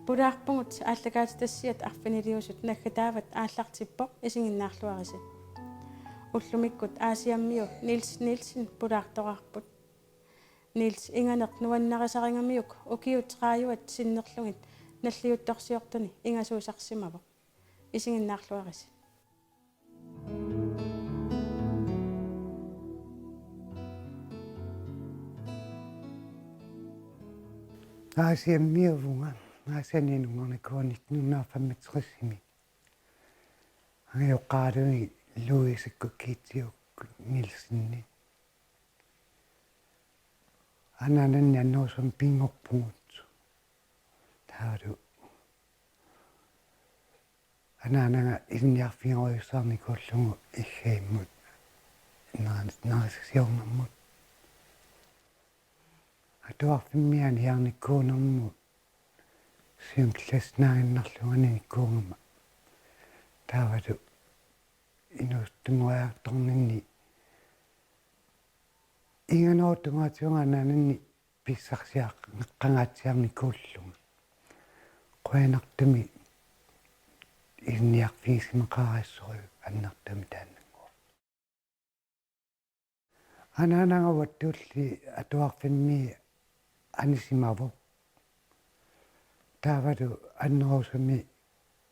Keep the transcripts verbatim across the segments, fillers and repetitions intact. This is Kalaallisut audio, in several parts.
Pulaarpugut aallakaatitassiat arfiniliusut naggataavat aallartippoq, isiginnaarluarisi. Ullumikkut Aasiammiu Niels Nielsen pulaartoraarput. Niels inganeq nuannarisarigamiuk ukiut tredivet sinnerlugit nalliuttorsiortuni ingasuusarsimavoq, isiginnaarluarisi. Aasiammiuvunga, Aasianni nunguarnikuuvoq nitten hundrede og femogtresimi. Angajoqqaaluni Louise Kiitsiuk Nielsenip. Anaananni annerusumik pinngorpugut. Taavalu anaanaga ilinniarfigeriussaarnikuullugu Iggeimut neri-, nerisassiornermut. Atuarfimmi aniarnikuunermut syvende klasse naaginnarlugu aninikuugama. Taavalu inuusuttunngoriartorninni inganerup tungaatigut anaananni pissarsiaqqangaatsiarnikuullunga. Qujanartumik ilinniarfigisimaqaarassuuvoq annertuumik taannannguaq. Anaanaga uattulli atuarfimmi anisimavoq. Taavalu annerusumik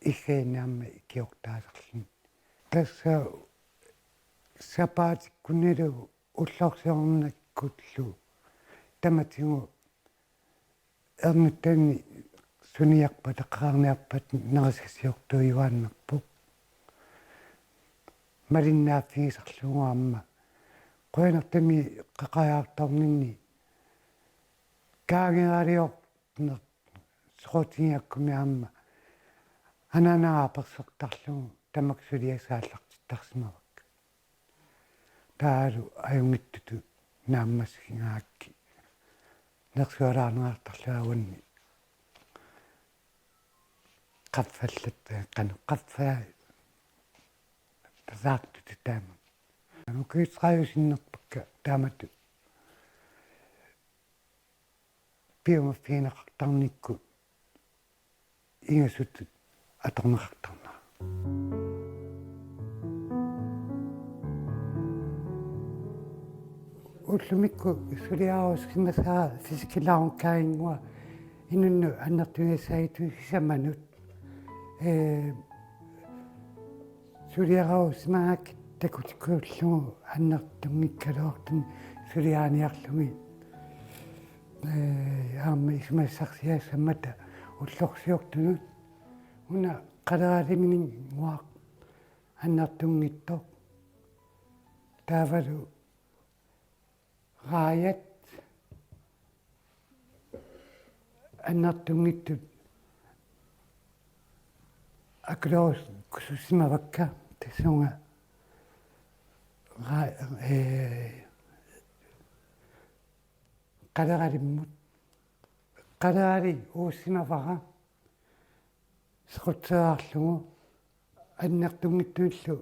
Iggeini aamma ikiortaasarluni. Tassa sapaatikkunnilu ullorsiornikkut tamatigut ernittani suniarpat eqqaarniarpat nerisassiortuujuaannarpoq. Malinnaaffigisarlugu aamma. Qujanartumik qeqajaartorninni kaangeraliorneq soqutigigakkumi aamma anaanaga apersortarlugu tamakku suliassat aallartittarsimavakka. Taavalu ajunngitsutut naammassigaangakkit nersualaarneqartarlunga uanni qaffallat, qanoq, qaffaa tasaartutut taama. Ukiut tredive sinnerpakka taamatut piumaffigineqartarnikkut ingasut atorneqartarnera. Ullumikkut suliarusimasara Fiskelaarukkaanngua inunnut annertungaassagitut sisamanut. Ee, suliarusimagakkit takutikkullugu annertunngikkaluartumik suliariniarlugit. Ee, aamma isumassarsiassammata ullorsiortunut una qaleralinnguaq annertunngitsoq. Taavalu raajat annertunngitsut akulerusukkusussimavakka tassunga ra-, ee, qaleralimmut. Qalerali uussimavara sequtseriarlugu annertunngitsunillu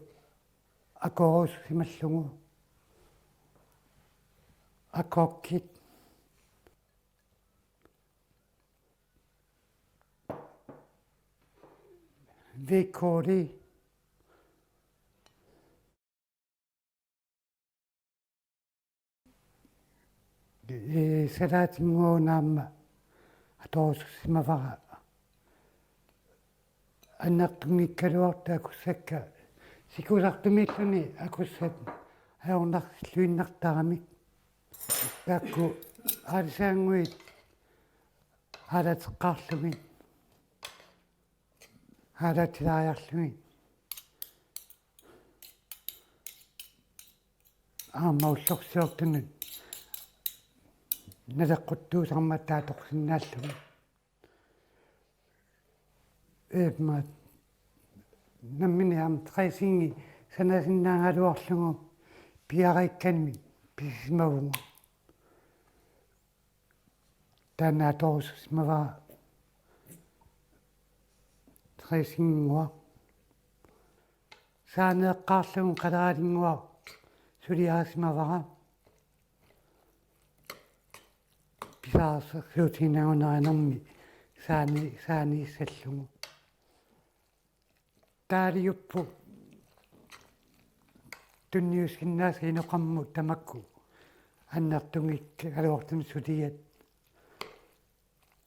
akorusussimallugu akokkit V K-li Ee, salaatinnguaq una aamma atorusussimavara annertunngikkaluartut akussakka sikusartumiilluni akussat ajornarsilluinnartaramik. Taakku aalisaannguit aalateqqaarlugit. Aalatilaajarlugit. Aamma ullorsiortunut naleqquttuusarmata atorsinnaallugit. Ee, aamma nammineq aamma dressingi sanasinnaagaluarlugu piareerikkanik pisisimavugut. Taanna atorusussimavara dressinginnguaq. Saaneeqqaarlugu qaleralinnguaq suliarisimavara. Pisariaqarsuutigineqarnermi saani-, saaniissallugu. Taaliupput tunniussinnaasaat inoqarmut tamakku annertunngikkaluartumik suliat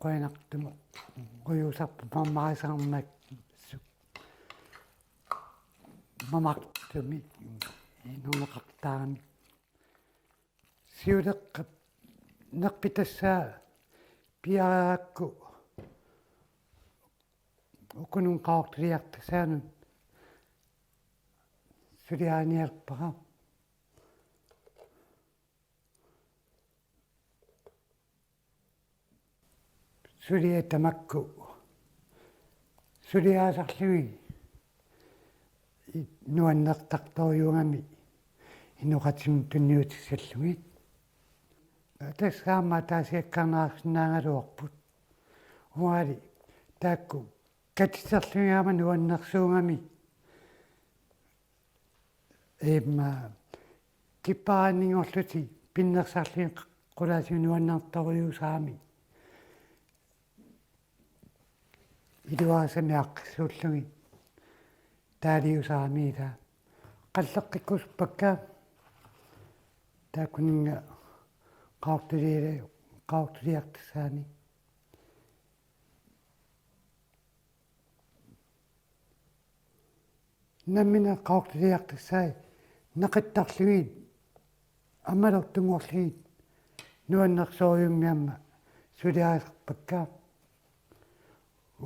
qujanartumik ujuusarput mammarisaarmat su-, mamartumik inuuneqartaramik. Siuleqqap nerpitassaa piareerakku ukunun qaqortuliartassaanut suliariniarpara. Suliat tamakku suliaasarlugit i-, nuannertartorujuugami inoqatimik tunniutissallugit. Tassa aamma ataasiakkaarneqarsinnaagaluarput. Uangalu taakku katersorlugit aamma nuannersuugami. Immaqa kipparinninngorlutik pinnersarlugit qulaasumik nuannertorujuusarami. Iluarisamik aaqqissuullugit taaliusarami ilaa. Qalleqqikkusuppakka taakkuninnga qaqortuliari-, qaqortuliartassaanik. Nammineq qaqortuliartassai naqittarlugit amerlanerunngorlugit nuannersorujussuarmik aamma suliaasarpakka.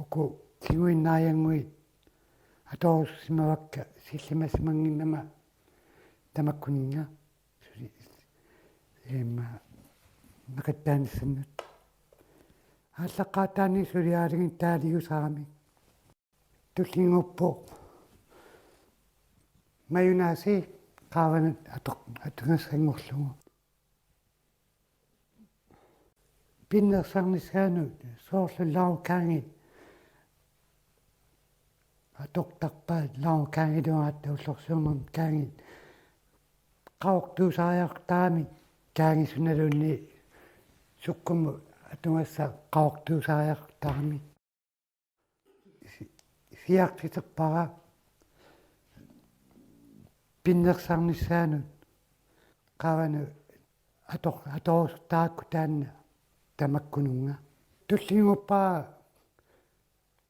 Uku kinguinnariannguit atorusussimavakka sillimassamannginnama tamakkuninnga suli-, immaqa naqittaanissannut. Aallaqqaataani suliarigit taaliusarami. Tullinnguuppoq mayonnaise qaavanut atoq-, atugassanngorlugu. Pinnersarnissaanut soorlu lagkagen atortarpaat, lagkagen iluaat ullorsiornermi kagen qaqortuusariaqartaramik, kagen sunaluunniit sukkumut atugassaq qaqortuusariaqartaramik. Si-, siarsiterpara pinnersarnissaanut qaavanut ator-, atorusuttarakku taanna tamakkununnga. Tullinnguuppara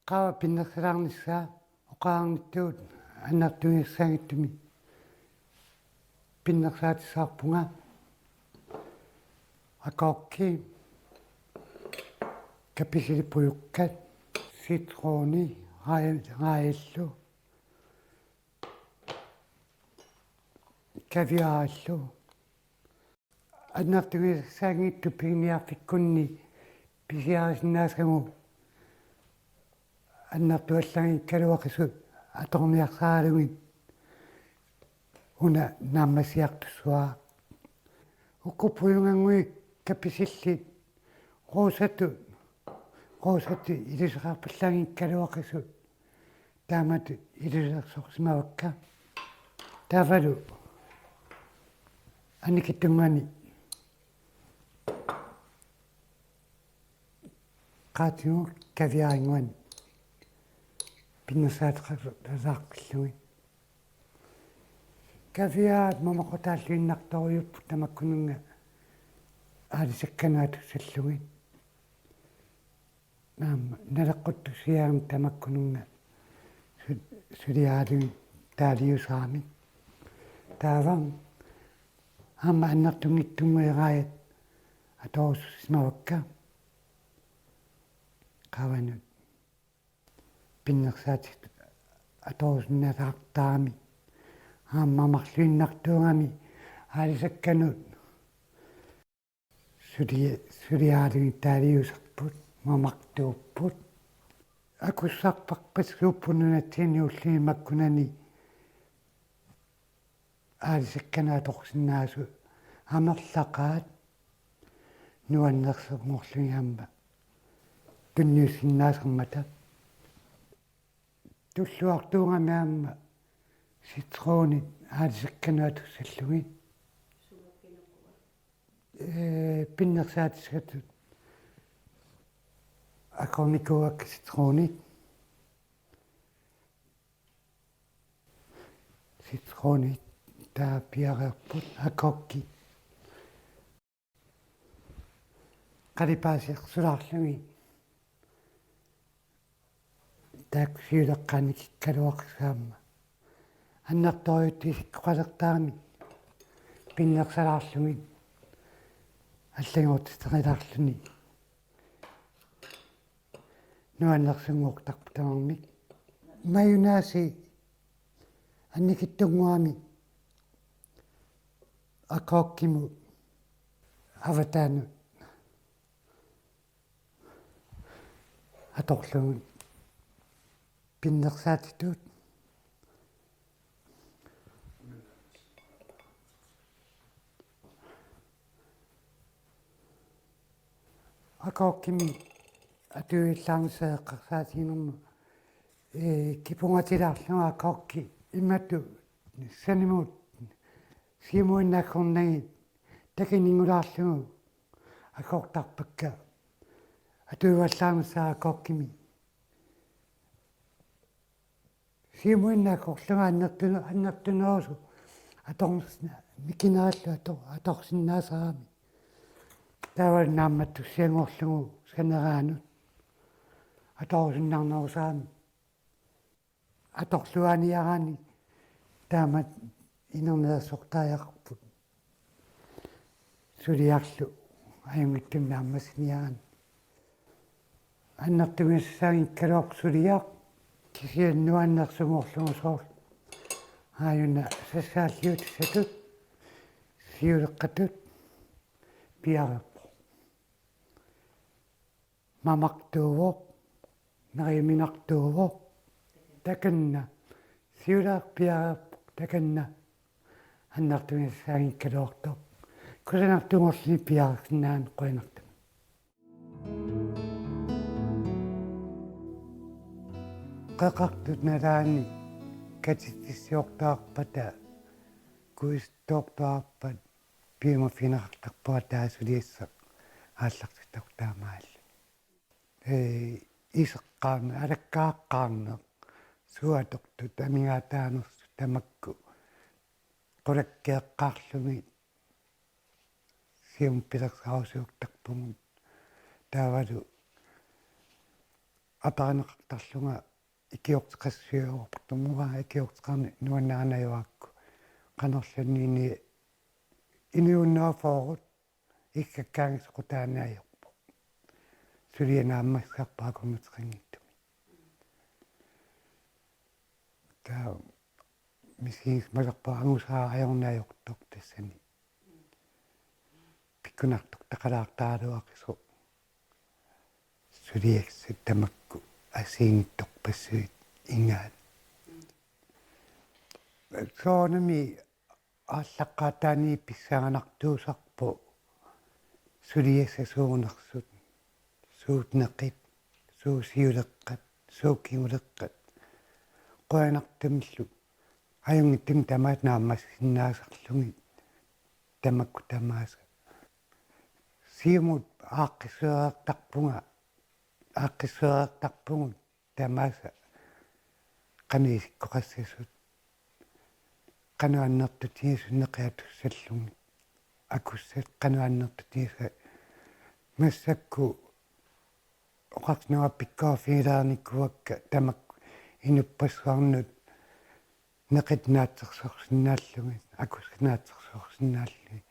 qaava pinnersarnissaa oqarnittut annertugisassaagut. Pinnersaatissarpunga agurki, kapersilipujukkat, citroni, raa-, raajallu, kaviarillu. Annertugisassaanngitsut piginiarfikkunni pisiarisinnaasagut annertuallaanngikkaluaqisut atorniarsaralugit una naammassiartussavara. Uku pujungannguit kapersillit rosatut, rosatut ilisariaqarpallaanngikkaluaqisut taamatut ilisarsorsimavakka. Taavalu annikitsunnguani qaatigut kaviarinnguani pinnersaateqalaarpallugit. Kaviaat mamaqutaalluinnartorujuupput tamakkununnga aalisakkanut atussallugit. Aamma naleqquttussiaamik tamakkununnga su-, suliaralugit taaliusaramik. Taava aamma annertunngitsunnguit raajat atorusussimavakka. Qaavanut pinnersaatit atorusunnaasaartaramik aamma marluinnartuugami aalisakkanut suli-, suliaralugit taaliusarput, mamartuupput. Akussarparpassuupput nunatsinni ulluni makkunani aalisakkanut atorsinnaasut amerlaqaat nuannersornngorlugit aamma tunniussinnaasarmata. Tulluartuugami aamma citronit aalisakkanut atussallugit. Ee, pinnersaatissatut akornikuuakka citronit. Citronit taava piareerput, agurkit. Qalipaasiaq sulaarlugit. Taakku siuleqqaannik ikkaluaqissaammat. Annertoorujussuit isikkoqalertaramik pinnersalaarlugit allagiortitserilaarluni nuannersunnguuqtarput tamarmik. Mayonnaise annikitsunnguamik agurkimut avataanut atorlugu pinnersaatitut. Agurkimik atuillaarnissaa eqqarsaatiginermut, ee, kipungatilaarlugu agurkit imatut sanimut siumuinnaakkornagit takininngulaarlugu agurtarpakka atuivallaarnissaa agurkimik. Siumuinnaakkorlugu annertunu-, annertunerusut atorsin-, mikinerallu ator-, atorsinnaasarami. Taava naammattussianngorlugu saneraanut atorusinnarnerusarami. Atorluaaniaraanni taamatut inerneersortariaqarput. Suliarlu ajunngitsumik naammassiniaraanni. Annertugassagaanngikkaluarpoq suliaq, kisianni nuannersunnguarlugu soorlu aajuna sassaalliutissatut siuleqqatut piareerpoq. Mamartuuvoq, neriuminartuuvoq, takanna, siuliaq piareerpoq, takanna, annertugassagaanngikkaluartoq, kusanartumik piareersinnaaneq qujanartumik. Qeqartut nalaanni katitissiortarpata, kuisittoortarpata, piumaffigineqartarpunga taava suliassaq aallartittarpoq taamaalilluni. Ee, iseqqaarneq, alakkaaqqaarneq, suut atortut amigaataanersut tamakku qulakkeeqqaarlugit siumut pilersaarusiortarpugut. Taavalu aperineqartarlunga ikiorteqassuiortumua, ikiorteqarneq nuannarinajuarakku, qanorluunniit inuunnaaffoorut ikkakkaangat soqutaannaajorpoq. Suliaq naammassisarpoq akornuteqanngitsumik. Taava misiginngisamasarpunga angusaa ajorneq ajortoq tassani. Pikkunartortaqalaartaraluaqisoq. Suliassat tamakku assigiinngitsorpassuit ingaat. Soorunami aallaqqaataaniit pissanganartuusarpoq suliassat suunersut, suut neqit, suut siuleqqat, suut kinguleqqat. Qujanartumillu ajunngitsumik tamaasa naammassisinnaasarlugit tamakku tamaasa. Siumut aaqqissuereertarpunga, aaqqissuereertarpugut tamaasa qanoq isikkoqassasut, qanoq annertutigisut neqit atussallugit, akussat qanoq annertutigisut, massakkut oqarsinnaavara pikkorissuarfigilaarnikuuakka tamakku inuppassuarnut neqit naatsorsorsinnaallugit, akussat naatsorsorsinnaallugit,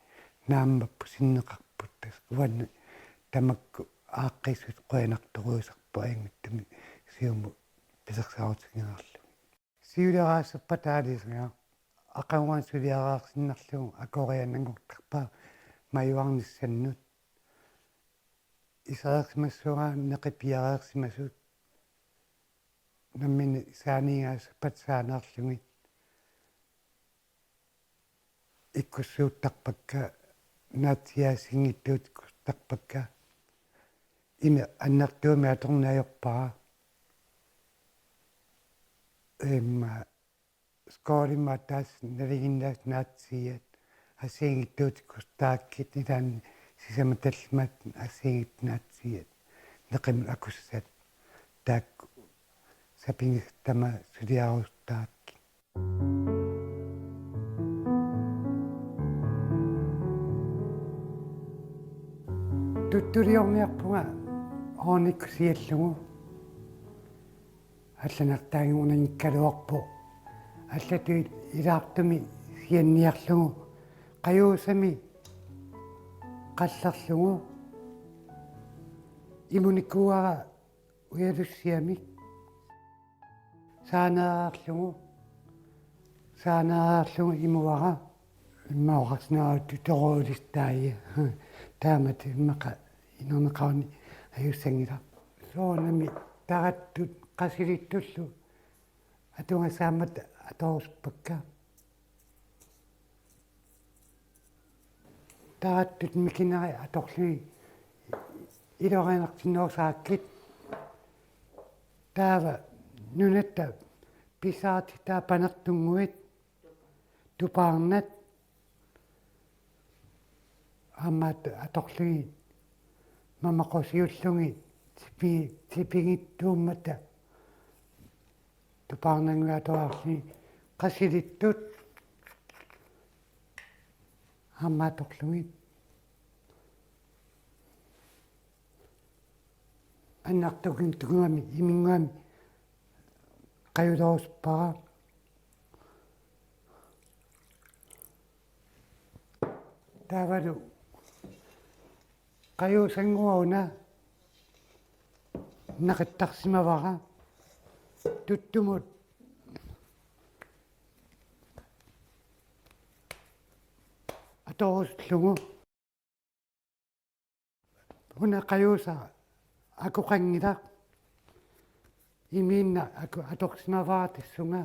naammapput sinneqarput, tassa uani tamakku aaqqiissut qujanartorujussuusarput ajunngitsumik siumut pilersaarutigineqarlugit. Siuliaraassappata aalisagaq aqaguani suliareersinnarlugu akoriananngortarpaa majuarnissannut. Isereersimassuugaanni neqit piareersimasut nammineq saaniigaassappata saaneerlugit ikkussuuttarpakka, naatsiiaat assigiinngitsuutikkussuuttarpakka. Ina annertuumik atorneq ajorpara. Immaqa skolimi ataaseq nalinginnaasut naatsiiaat assigiinngitsuutikkussuutaakkit, ilaanni sisamat tallimat assigiinngitsut naatsiiaat. neqimut akussat taakku sapinngisat tamaasa suliarusuttarakkit. Tuttuliorniarpunga ornikkut siallugu. Allanartaanngornani kaluarpoq. Allatut ilaartumik sianniarlugu. Qajuusami qallerlugu. Imunikuuara ujalussiamik. Saaneerlugu. Saaneerlugu imuara. Immaqa oqarsinnaavoq tutoruulistai. Taamatut immaqa inerneqaruni ajussanngilaq. Soorunami tarattut qasilittullu atugasaammat atorusuppakka. Tarattut mikineri atorlugit iluarinertinnerusakkit. Taava nunatta pissaatitaa panertunnguit tupaarnat aamma at-, atorlugit mamaqusiullugit tipi-, tipigittuummata tupaarnannguit atoraarlugit qasilittut aamma atorlugit. Annartukin tukugami iminnguami qajulerusuppara. Taavalu qajuusannguaq una naqittarsimavara tuttumut atorusullugu. Una qajuusaq akoqanngilaq. Imiinnaq aku-, atorsimavara tassunga.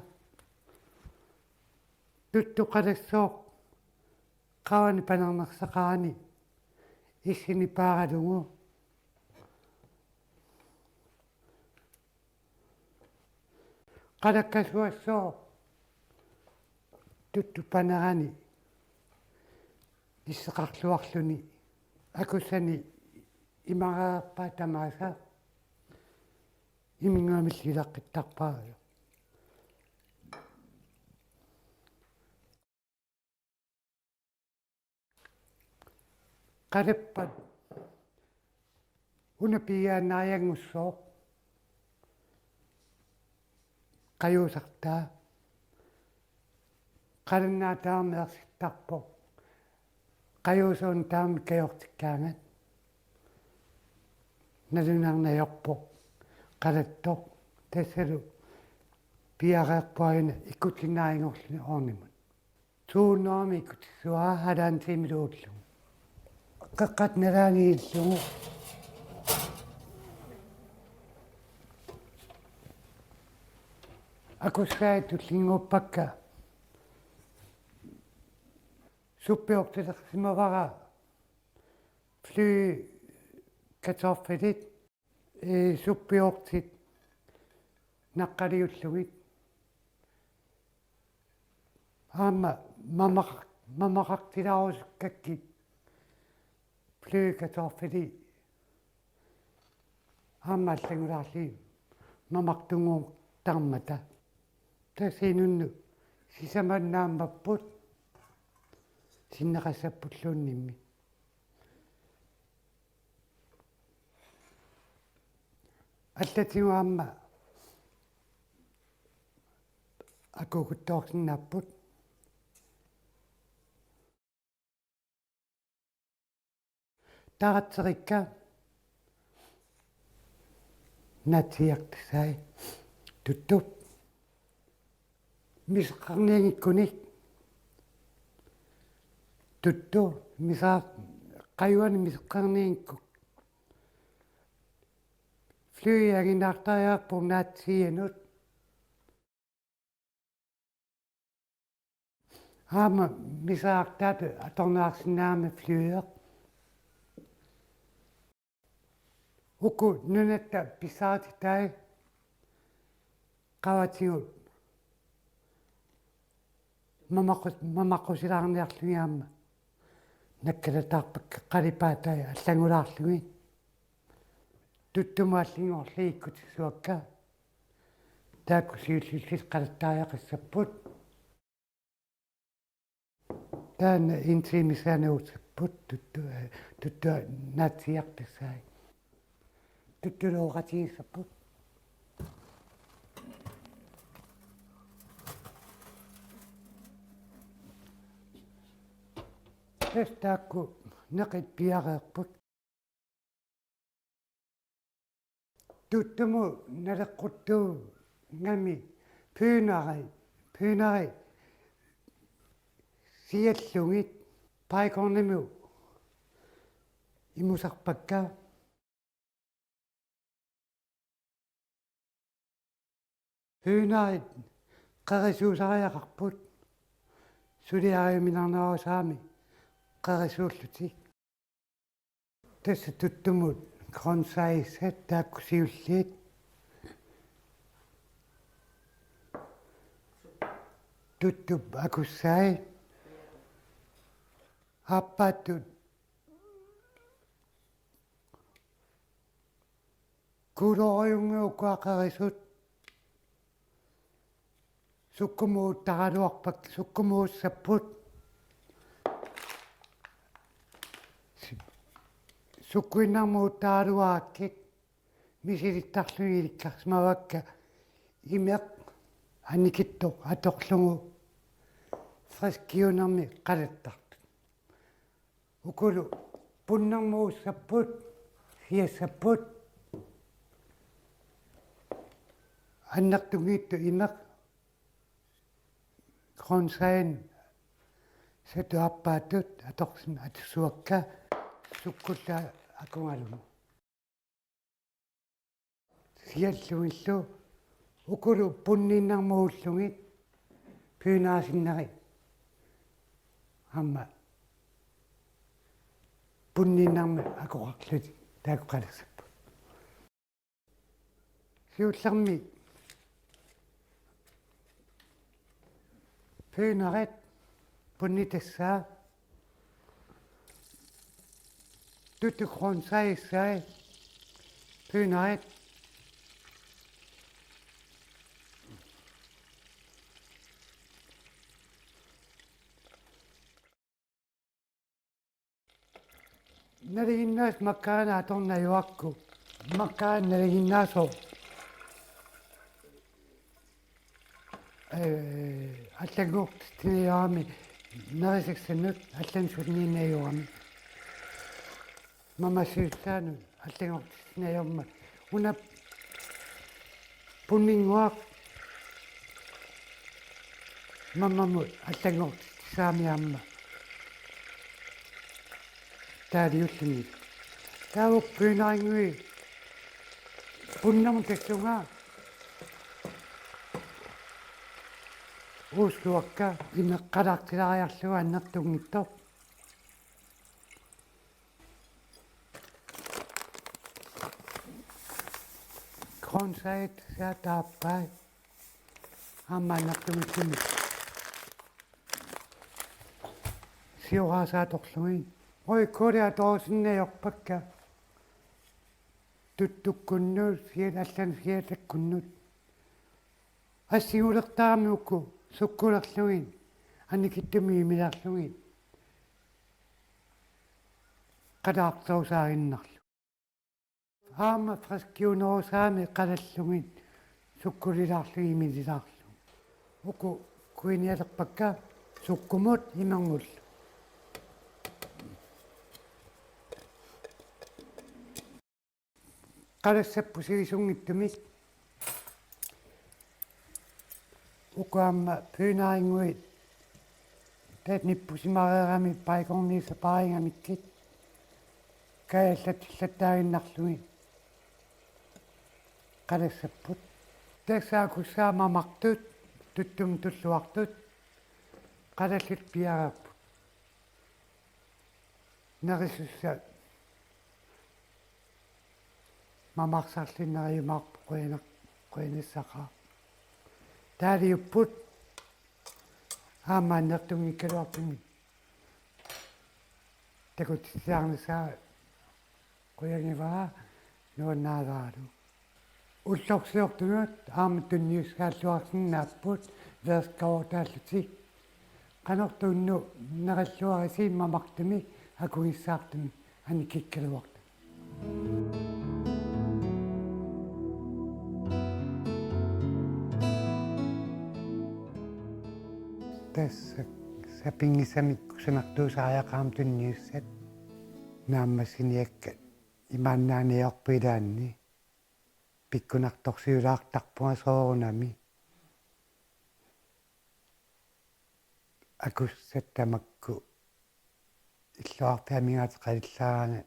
Tuttu qalassooq qavani panernersaqarani issini paaralugu. Qalakkasuassooq tuttu panerani isseqarluarluni akussani imareerpaa tamaasa iminnguamillu ilaqqittarpara. Qalappat una piiaannarianngussooq qajuusartaa. Qalannaat taama ersittarpoq. Qajuusaq una taama kajortikkaangat. Nalunarneq ajorpoq. Qalattoq. Tassalu piareerpoq aajuna ikkutsinnaanngorluni ornimut. Suunnermi ikkutissavara halvanden timillugu. Qeqqata nalaani illugu. Akussai tullinnguuppakka. Suppiortilersimavara flykartoffelit. Ee, suppiortit naqqaliullugit. Aamma mamaq-, mamaqartilaarusukkakkit flykartoffelit aamma allanngulaarlugit mamaqtunngortarmata. Tassa inunnut sisamat naammapput sinneqassappulluunniimmi. Allatigut aamma akuukuttoorsinnaapput. Taratserikka naatsiiartassai tuttu. Miseqqarnianngikkunik tuttu misa-, qajuani miseqqarnianngikkukku. Flyit anginaartariaqarput naatsiianut. Aamma miseqqartaatut atorneqarsinnaammat flyet. Uku nunatta pissaatitai qavatigut mamaqus-, mamaqqusilaarniarlugit aamma nakkalataarpakka qalipaatai allanngulaarlugit. Tuttumut allinngorlugit ikkutissuakka. Taakku siulliullutik qalattariaqassapput. Taanna intiimi sanuusapput tuttu, eh, tuttu naatsiiartassai. Tuttulooqatigissapput. Tassa taakku neqit piareerput. Tuttumut naleqquttuugami pynari, pynari siallugit paikornimut imusarpakka. Pynarit qerisuusariaqarput suliariuminarnerusarami qerisuullutik. Tassa tuttumut grøntsagsat taakku siulliit. Tuttup akussai. Aappaattut kuuloorujunngilaq ukua qerisut. Sukkumut uuttaraluarpakka, sukkumut uussapput. Sukkuinnarmut uuttaraluarakkit misilittarlugit ilikkarsimavakka, imeq annikittoq atorlugu friskiunermi qalattartut. Ukulu punnermut uussapput, siassapput, annertunngitsut imeq, grøntsagsat, satu aappaattut atorsim-, atussuakka sukkullu akugalugu. Siallugillu ukulu punniinnarmut uullugit pynarisinneri aamma punniinnarmik akoqarlutik taakku qalassapput. Siullermik pynarit punnitassaat. Tuttu grøntsagsai pynarit. Nalinginnaasut makkaranatik atorneq ajuakku. Makkaranatik nalinginnaasut. Eh, allanngortitsineq ajorami, nerisassanut allanngortitsineq ajorami. Mamassisussaanut allanngortitsineq ajormat. Una punninnguaq mamamut allanngortitsisarami aamma. Taaliulluni. Taava pynarinnguit punnermut tassunga uussuakka imeq qalaartilaariarlugu annertunngitsoq. Grøntsagsat saataappai. Aamma annertunngitsumik. Sioraasaat atorlugit. Rødkåli atorusunneq ajorpakka. Tuttukkunnut, siat-, allanut siatakkunnut. Assigulertaramik uku sukkulerlugit, annikitsumik imilerlugit. Qalaartorusaaginnarlugit. Aamma friskiunerusaammik qalallugit sukkulilaarlugit imililaarlugit. Uku kuinialerpakka sukkumut imerngullu. Qalassapput sivisunngitsumik. Uku aamma pynarinnguit taava nippusimareeramik paikorniit sapaariigamikkit kaajallatillaaginnarlugit qalassapput. Tassa akussaat mamartut, tuttumut tulluartut, qalallutik piareerput. Nerisussat mamarsarlugit neriumaarput, qujanaq-, qujanassaaq. Taaliupput aamma annertunngikkaluartumik takutitsiarnissaa qujagivara. Nuannaaraalu. Ullorsiortunut aamma tunniussaalluarsinnaapput verskauutaallutik. Qanortuunnu nerilluarisiin mamartumik akugissaartumik annikikkaluartumik. Tassa sapinngisamik kusanartuusariaqarami tunniussat naammassiniakkat imaannaaniarpilaanni pikkunartorsiulaartarpunga soorunami. Akussat tamakku illuarfiamigaat qalillaanga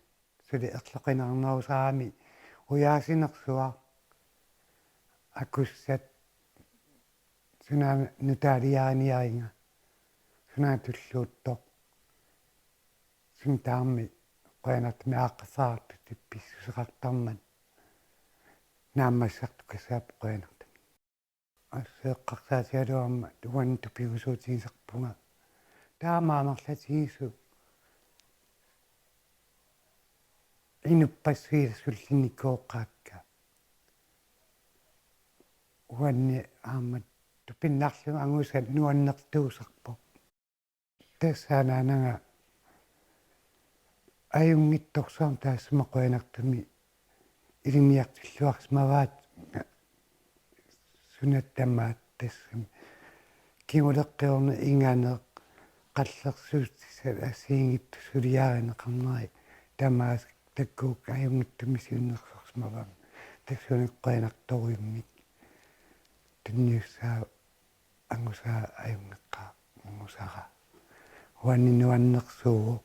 suli erloqinarnerusarami ujaasinersuaq akussat sunaana nutaaliariniariga sunaana tulluuttoq. Suna tamarmi qujanartumik aaqqissaartut pissuseqartarmat naammassisartut kasaap qujanartumik. Assut eqqarsaatigaluarama uannut tupigusuutigisarpunga. Taama amerlatigisut inuppassuit sullinnikooqqaakka. Uanni aamma tupinnarlugu angusat nuannertuusarpoq. Tassa anaanaga ajunngitsorsuarmik taassuma qujanartumik ilinniartilluarsimavaat suna tamaat tassami. Kinguleqqiorneq inganeq qallersuutissat assigiinngitsut suliarineqarneri tamaasa takuuk ajunngitsumik siunnersorsimavaat tassuuna qujanartorujummik tunniussaa angusaa ajunngeqqaaq angusara. Uanni nuannersuuvoq.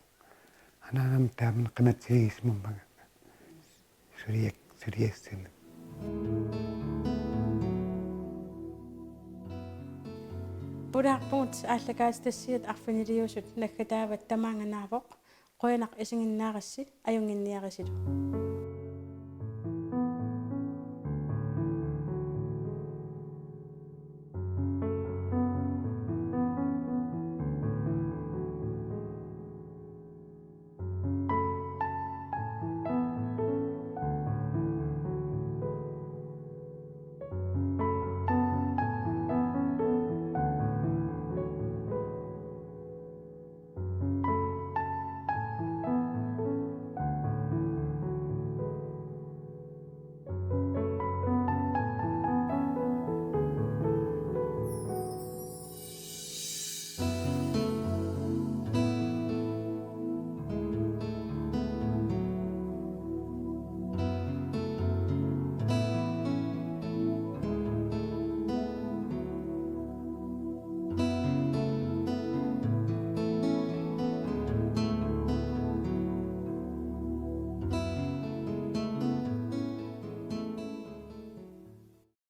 Anaanama taamani qimatsigisimammaga. Suliak-, suliassami. Pulaarpugut aallakaatitassiat arfiniliusut naggataavat tamaanga naavoq. Qujanaq isiginnaarassi ajunnginniarisilu.